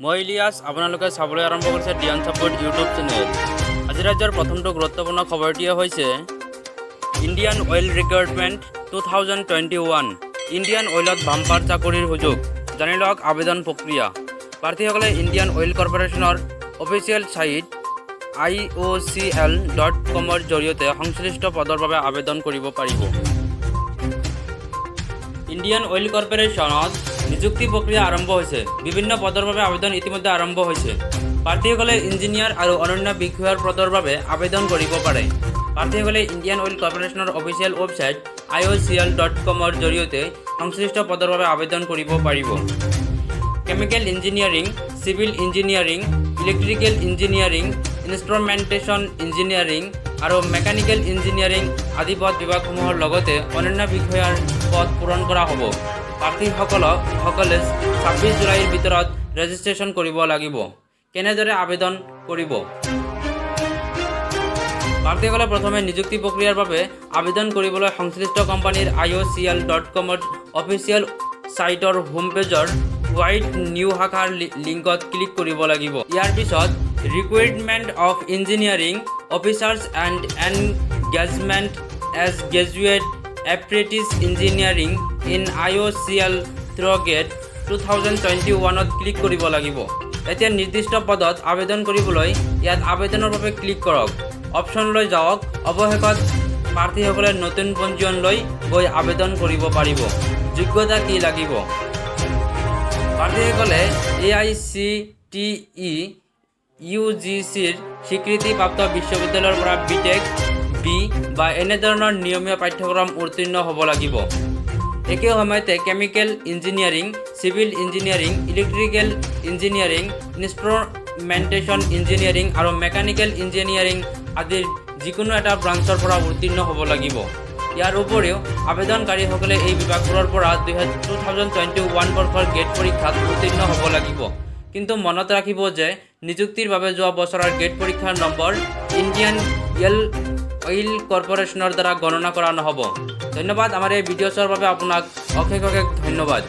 মই ইলিয়াছ, আপোনালোকে চাবলৈ আৰম্ভ কৰিছে ডিয়ান ছাপোৰ্ট ইউটিউব চেনেল। আজি ৰাজ্যৰ প্ৰথমটো গুৰুত্বপূৰ্ণ খবৰটিয়ে হৈছে Indian Oil Recruitment 2021। Indian অইলত bumper চাকৰিৰ সুযোগ। জানি লওক আবেদন প্ৰক্ৰিয়া। প্ৰাৰ্থীসকলে ইণ্ডিয়ান অইল কৰ্পৰেশ্যনৰ অফিচিয়েল ছাইট IOCL.comৰ জৰিয়তে সংশ্লিষ্ট পদৰ বাবে আবেদন কৰিব পাৰিব। ইণ্ডিয়ান অইল কৰ্পৰেশ্যনত নিযুক্তি প্ৰক্ৰিয়া আৰম্ভ হৈছে। বিভিন্ন পদৰ বাবে আবেদন ইতিমধ্যে আৰম্ভ হৈছে। প্ৰাৰ্থীসকলে ইঞ্জিনিয়াৰ আৰু অন্যান্য বিষয়াৰ পদৰ বাবে আবেদন কৰিব পাৰে। প্ৰাৰ্থীসকলে ইণ্ডিয়ান অইল কৰ্পৰেশ্যনৰ অফিচিয়েল ৱেবছাইট IOCL.comৰ জৰিয়তে সংশ্লিষ্ট পদৰ বাবে আবেদন কৰিব পাৰিব। Chemical engineering, civil engineering, electrical engineering, instrumentation engineering আৰু মেকানিকেল ইঞ্জিনিয়াৰিং আদি পদ বিভাগসমূহৰ লগতে অন্যান্য বিষয়াৰ পদ পূৰণ কৰা হ'ব। প্ৰাৰ্থীসকলক সকলে 26 জুলাইৰ ভিতৰত ৰেজিষ্ট্ৰেশ্যন কৰিব লাগিব। কেনেদৰে আবেদন কৰিব? প্ৰাৰ্থীসকলে প্ৰথমে নিযুক্তি প্ৰক্ৰিয়াৰ বাবে আবেদন কৰিবলৈ সংশ্লিষ্ট কোম্পানীৰ IOCL.comৰ অফিচিয়েল ছাইটৰ হোম পেজৰ হোৱাইট নিউ শাখাৰ লিংকত ক্লিক কৰিব লাগিব। ইয়াৰ পিছত Recruitment of Engineering Officers and Engagement as Graduate Apprentice Engineering in IOCL through GATE 2021ত click কৰিব লাগিব। এতিয়া নিৰ্দিষ্ট পদত আবেদন কৰিবলৈ ইয়াত আবেদনৰ বাবে ক্লিক কৰক অপশ্যনলৈ যাওক। অৱশেষত প্ৰাৰ্থীসকলে নতুন পঞ্জীয়নলৈ গৈ আবেদন কৰিব পাৰিব। যোগ্যতা কি লাগিব? প্ৰাৰ্থীসকলে এআইচিটিই, ইউজিচিৰ স্বীকৃতিপ্ৰাপ্ত বিশ্ববিদ্যালয়ৰ পৰা বি টেক, বি বা এনেধৰণৰ নিয়মীয়া পাঠ্যক্ৰম উত্তীৰ্ণ হ'ব লাগিব। একে সময়তে chemical engineering, civil engineering, electrical engineering, instrumentation engineering আৰু মেকানিকেল ইঞ্জিনিয়াৰিং আদিৰ যিকোনো এটা ব্ৰাঞ্চৰ পৰা উত্তীৰ্ণ হ'ব লাগিব। ইয়াৰ উপৰিও আবেদনকাৰীসকলে এই বিভাগবোৰৰ পৰা 2021 বৰ্ষৰ গেট পৰীক্ষাত উত্তীৰ্ণ হ'ব লাগিব। কিন্তু মনত ৰাখিব যে নিযুক্তিৰ বাবে যোৱা বছৰৰ গেট পৰীক্ষাৰ নম্বৰ ইণ্ডিয়ান অইল কৰ্পৰেশ্যনৰ দ্বাৰা গণনা কৰা নহ'ব। ধন্যবাদ। আমাৰ এই ভিডিঅ' চোৱাৰ বাবে আপোনাক অশেষ অশেষ ধন্যবাদ।